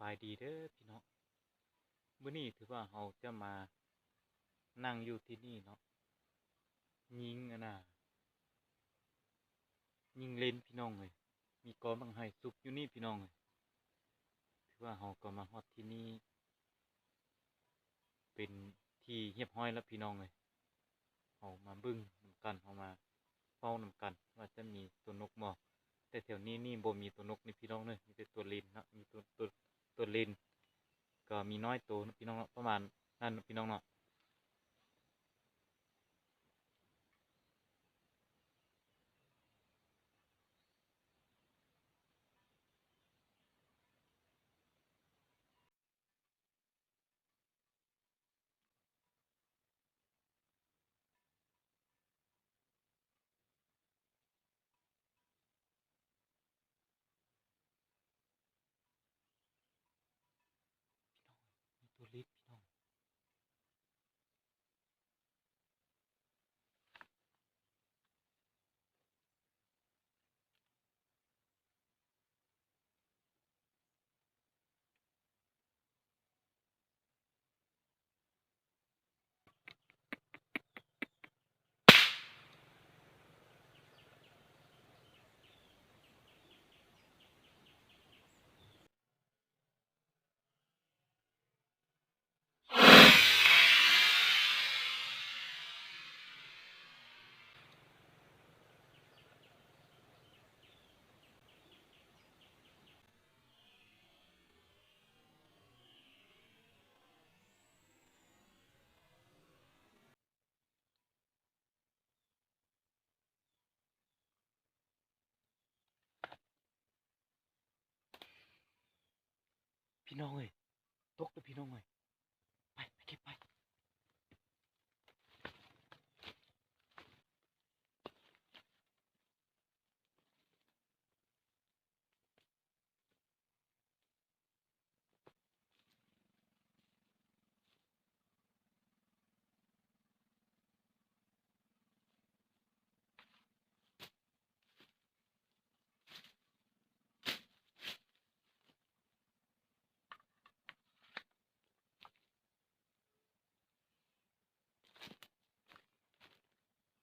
ບາຍດີເດີພີ່ນ້ອງ, ມື້ນີ້ຖືວ່າເຮົາຈະມານັ່ງຢູ່ທີ່ນີ້ເນາະ, ຍິງອັນນ່າ ຍິງເລນພີ່ນ້ອງເອີຍ. ມີກອບັກໄຮສຸກຢູ່ນີ້ພີ່ນ້ອງເອີຍ. ຖືວ່າເຮົາກໍມາຮອດທີ່ນີ້ເປັນທີ່ຮຽບຮ້ອຍແລ້ວພີ່ນ້ອງເອີຍ. ເຮົາມາເບິ່ງນຳກັນ, ເຮົາມາເຝົ້ານຳກັນວ່າຈະມີຕົວນົກບໍ່. ແຕ່ແຖວນີ້ນີ້ບໍ່ມີຕົວນົກນີ້ພີ່ນ້ອງເດີ, ມີແຕ່ຕົວເລນເນາະ, ມີຕົວ ຕົວ ຕົວເລນ ກໍມີນ້ອຍໂຕເນາະພີ່ນ້ອງເນາະ, ປະມານນັ້ນເນາະພີ່ນ້ອງເນາະ. ພີ່ນ້ອງເອີຍ, ຕົກເດີພີ່ນ້ອງເອີຍ. ໄປ ໄປເກັບໄປ.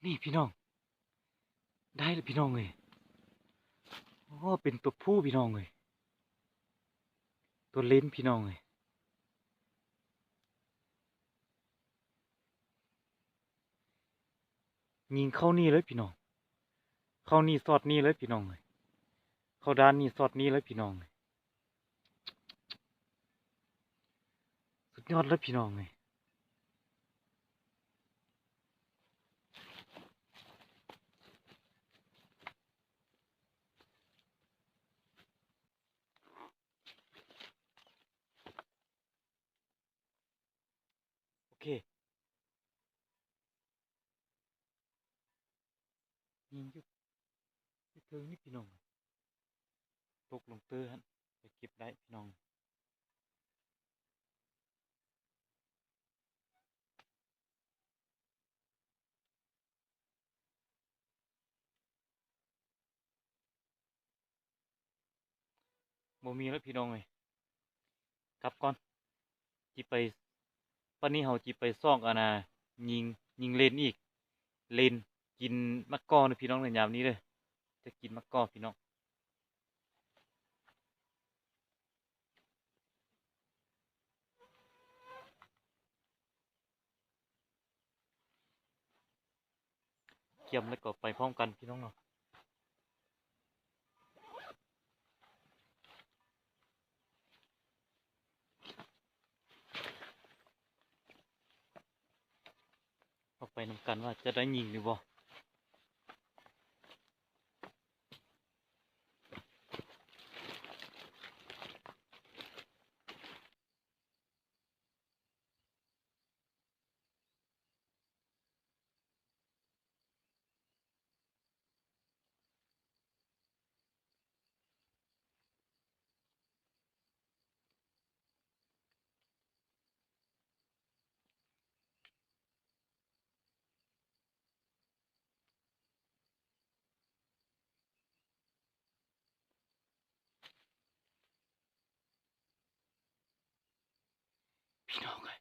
ນີ້ພີ່ນ້ອງ, ໄດ້ແລ້ວພີ່ນ້ອງເອີຍ. ໂອ້ ເປັນຕົວຜູ້ພີ່ນ້ອງເອີຍ, ຕົວເລນພີ່ນ້ອງເອີຍ. ຍິງເຂົ້ານີ້ເລີຍພີ່ນ້ອງ, ເຂົ້ານີ້ຊອດນີ້ເລີຍພີ່ນ້ອງເອີຍ, ເຂົ້າດ້ານນີ້ຊອດນີ້ເລີຍພີ່ນ້ອງເອີຍ. ສຸດຍອດເລີຍພີ່ນ້ອງເອີຍ. ໂອເຄ ຍິງຢູ່ ຢູ່ເທິງນີ້ພີ່ນ້ອງ, ຕົກລົງເຕີຫັ້ນ ໄປເກັບໄດ້ພີ່ນ້ອງ. ບໍ່ມີແລ້ວພີ່ນ້ອງເອີຍ, ກັບກ່ອນ. ຊິໄປ ບັດນີ້ເຮົາຊິໄປຊອກອັນນ່າ ຍິງ ຍິງເລນອີກ, ເລນກິນໝາກກໍເດີພີ່ນ້ອງເດີ, ຍາມນີ້ເດີ ຈະກິນໝາກກໍພີ່ນ້ອງ. ກຽມແລ້ວກໍໄປພ້ອມກັນພີ່ນ້ອງເນາະ. ເຮົາໄປນຳກັນວ່າຈະໄດ້ຍິງຫຼືບໍ່. ພີ່ນ້ອງເອີຍ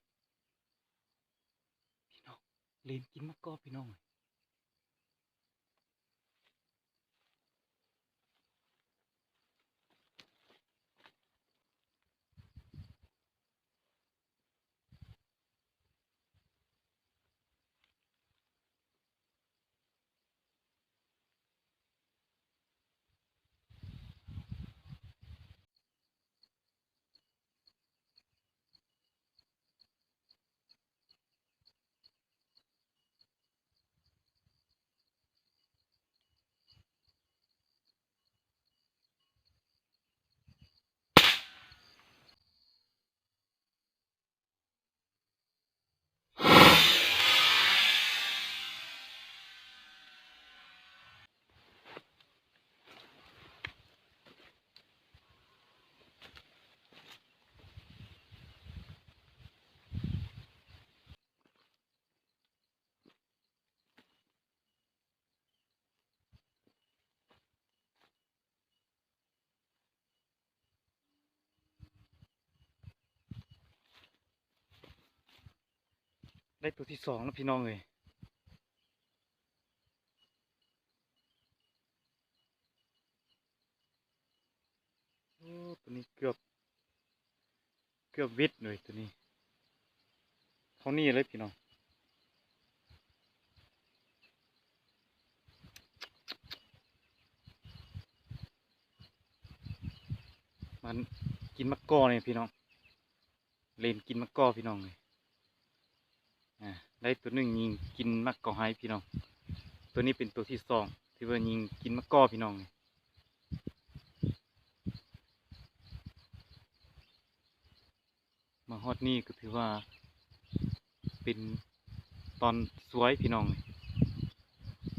ພີ່ນ້ອງ ເລນກິນໝາກກໍ ພີ່ນ້ອງເອີຍ. ໄດ້ຕົວທີສອງແລ້ວພີ່ນ້ອງເອີຍ. ໂອ້ ຕົວນີ້ເກືອບ ເກືອບຫວິດເລີຍຕົວນີ້ ເທົ່ານີ້ເລີຍພີ່ນ້ອງ. ມັນກິນໝາກກໍນີ້ພີ່ນ້ອງ ເລນກິນໝາກກໍພີ່ນ້ອງເອີຍ. ອ່າ ໄດ້ຕົວໜຶ່ງຍິງກິນໝາກກໍໄຮພີ່ນ້ອງ. ຕົວນີ້ເປັນຕົວທີສອງທີ່ວ່າຍິງກິນໝາກກໍພີ່ນ້ອງເອີຍ. ມາຮອດນີ້ກໍຖືວ່າເປັນຕອນສວຍພີ່ນ້ອງເອີຍ.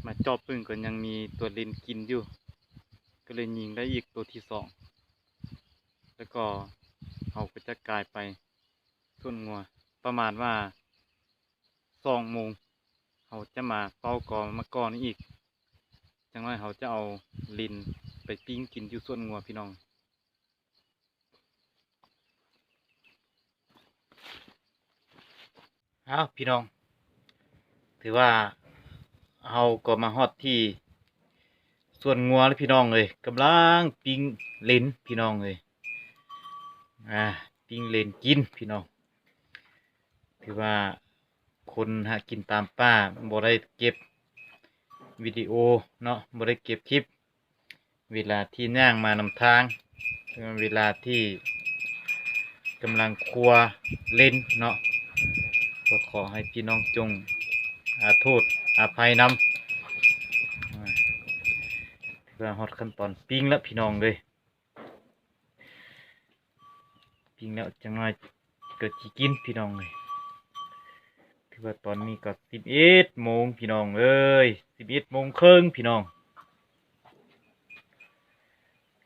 ມາຈອບເບິ່ງກໍຍັງມີຕົວເລນກິນຢູ່ ກໍເລີຍຍິງໄດ້ອີກຕົວທີສອງ. ແລ້ວກໍເຮົາກໍຈະກາຍໄປສວນງົວ ປະມານວ່າສອງໂມງ ເຮົາຈະມາເຝົ້າກໍໝາກກໍນີ້ອີກ. ຈັກໜ້ອຍເຮົາຈະເອົາເລນໄປປີ້ງກິນຢູ່ສວນງົວພີ່ນ້ອງ. ອ້າວ ພີ່ນ້ອງ ຖືວ່າເຮົາກໍມາຮອດທີ່ສວນງົວແລ້ວພີ່ນ້ອງເອີຍ. ກຳລັງປີ້ງເລນພີ່ນ້ອງເອີຍ. ອ່າ ປີ້ງເລນກິນພີ່ນ້ອງ. ຖືວ່າຄົນຫາກິນຕາມປ່າ ບໍ່ໄດ້ເກັບວິດີໂອເນາະ ບໍ່ໄດ້ເກັບຄລິບ ເວລາທີ່ຍ່າງມານຳທາງ ເວລາທີ່ກຳລັງຄົວເລນເນາະ ກໍຂໍໃຫ້ພີ່ນ້ອງຈົ່ງອາໂທດອາໄພນຳ. ຖືວ່າຮອດຂັ້ນຕອນປີ້ງແລ້ວພີ່ນ້ອງເອີຍ. ປີ້ງແລ້ວ ຈັກໜ້ອຍກໍຊິກິນພີ່ນ້ອງເອີຍ. ຖືວ່າຕອນນີ້ກໍສິບເອັດໂມງພີ່ນ້ອງເອີຍ ສິບເອັດໂມງເຄິ່ງພີ່ນ້ອງ.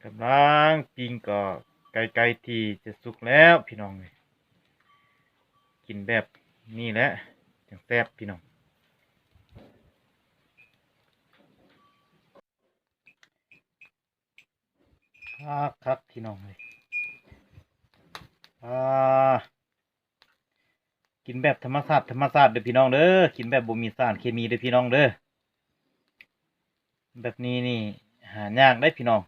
ກຳລັງປີ້ງກໍໃກ້ໆທີ່ຈະສຸກແລ້ວພີ່ນ້ອງເອີຍ. ກິນແບບນີ້ແຫຼະຈັ່ງແຊບພີ່ນ້ອງ. ຄັກໆ ພີ່ນ້ອງເອີຍ. ອ່າ ກິນແບບທຳມະຊາດ ທຳມະຊາດເດີພີ່ນ້ອງເດີ ກິນແບບບໍ່ມີສານເຄມີເດີພີ່ນ້ອງເດີ. ແບບນີ້ນີ້ຫາຍາກເດ້ພີ່ນ້ອງ.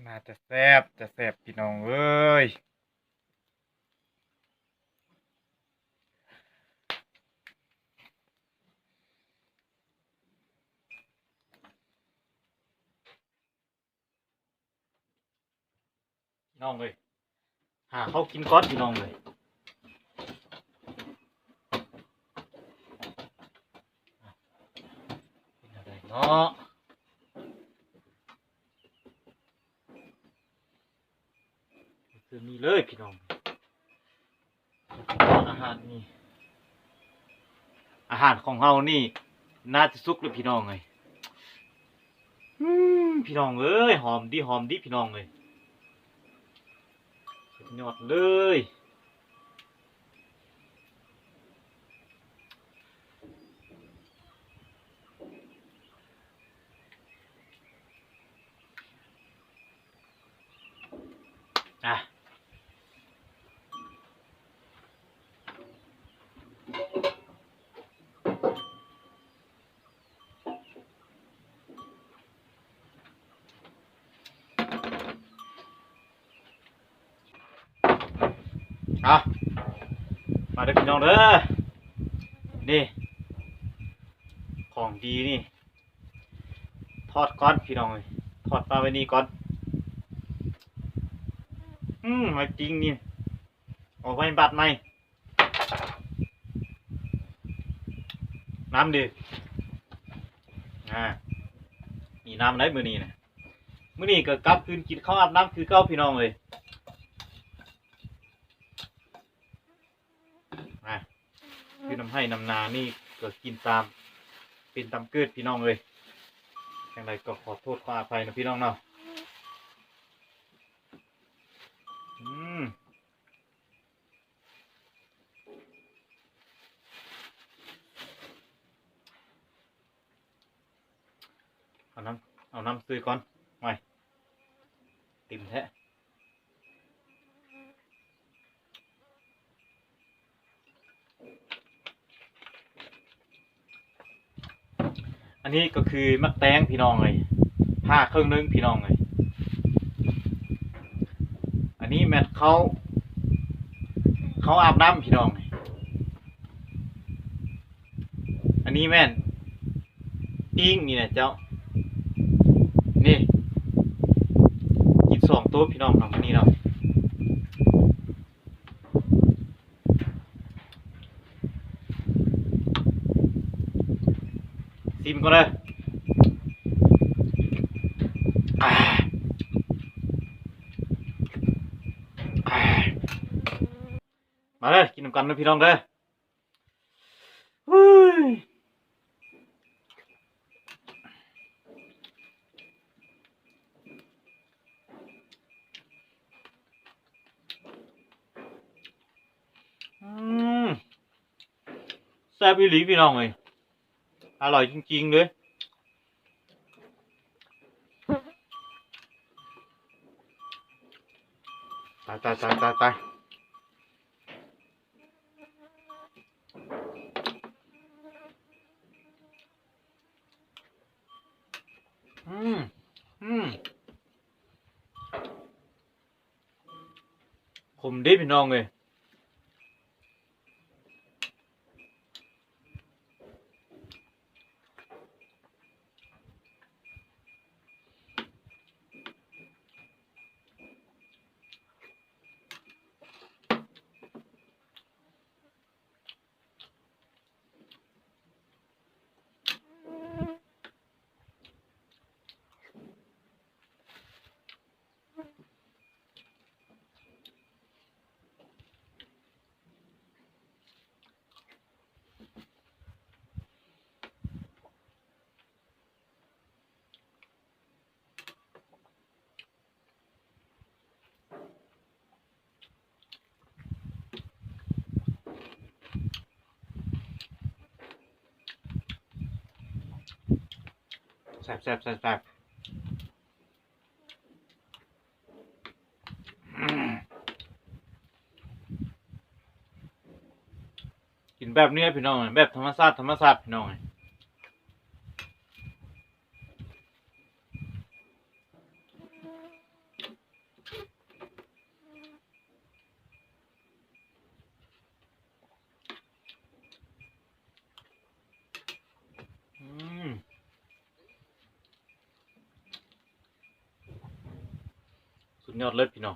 ໜ້າຈະແຊບ ຈະແຊບພີ່ນ້ອງເອີຍ. ພີ່ນ້ອງເອີຍ ຫາເຂົ້າກິນກ່ອນພີ່ນ້ອງເອີຍ. ເປັນແນວໃດເນາະ ຄືນີ້ເລີຍພີ່ນ້ອງ. ອາຫານນີ້ ອາຫານຂອງເຮົານີ້ໜ້າຈະສຸກແລ້ວພີ່ນ້ອງເອີຍ. ອືມ ພີ່ນ້ອງເອີຍ ຫອມດີ ຫອມດີພີ່ນ້ອງເອີຍ ສຸດຍອດເລີຍ. ອ່ະ ອ່ະ ມາເດີ້ພີ່ນ້ອງເດີ້ ນີ້ ຂອງດີນີ້ ທອດກ່ອນພີ່ນ້ອງເອີຍ ທອດປາໄວ້ນີ້ກ່ອນ. ອືມ ໄວ້ປີ້ງນີ້ ເອົາໄວ້ບາດໃໝ່. ນ້ຳເດ ອ່າ ມີນ້ຳໄດ໋ມື້ນີ້ນະ. ມື້ນີ້ກໍກັບຄືນກິນເຂົ້າອາບນ້ຳຄືເກົ່າພີ່ນ້ອງເອີຍ. ອ່າ ຄືນຳໄຮ່ນຳນານີ້ກໍກິນຕາມເປັນຕາມເກີດພີ່ນ້ອງເອີຍ. ຈັ່ງໃດກໍຂໍໂທດຂໍອະໄພນະພີ່ນ້ອງເນາະ. ອືມ ເອົານ້ຳ ເອົານ້ຳໃສ່ກ່ອນ ຫວຍ ເຕັມແທ້. ອັນນີ້ກໍຄືໝາກແຕງພີ່ນ້ອງເອີຍ ຜ່າເຄິ່ງໜຶ່ງພີ່ນ້ອງເອີຍ. ອັນນີ້ແມ່ນເຂົ້າ ເຂົ້າອາບນ້ຳພີ່ນ້ອງເອີຍ. ອັນນີ້ແມ່ນປີ້ງນີ້ນະເຈົ້າ ນີ້ ກິນສອງໂຕພີ່ນ້ອງເນາະ ມື້ນີ້ເນາະ. ຊີມກ່ອນເດີ ມາເດີ ກິນນຳກັນເດີພີ່ນ້ອງເດີ. ອືມ ແຊບອີ່ຫຼີພີ່ນ້ອງເອີຍ ອະລ່ອຍຈິງໆເລີຍ. ຕາຍ ຕາຍ ຕາຍ ຕາຍ ຕາຍ. ອືມ ອືມ ຂົມເດ້ພີ່ນ້ອງເອີຍ. ແຊບໆໆໆ. ກິນແບບນີ້ພີ່ນ້ອງ ແບບທຳມະຊາດ ທຳມະຊາດພີ່ນ້ອງ. ອືມ ສຸດຍອດເລີຍພີ່ນ້ອງ.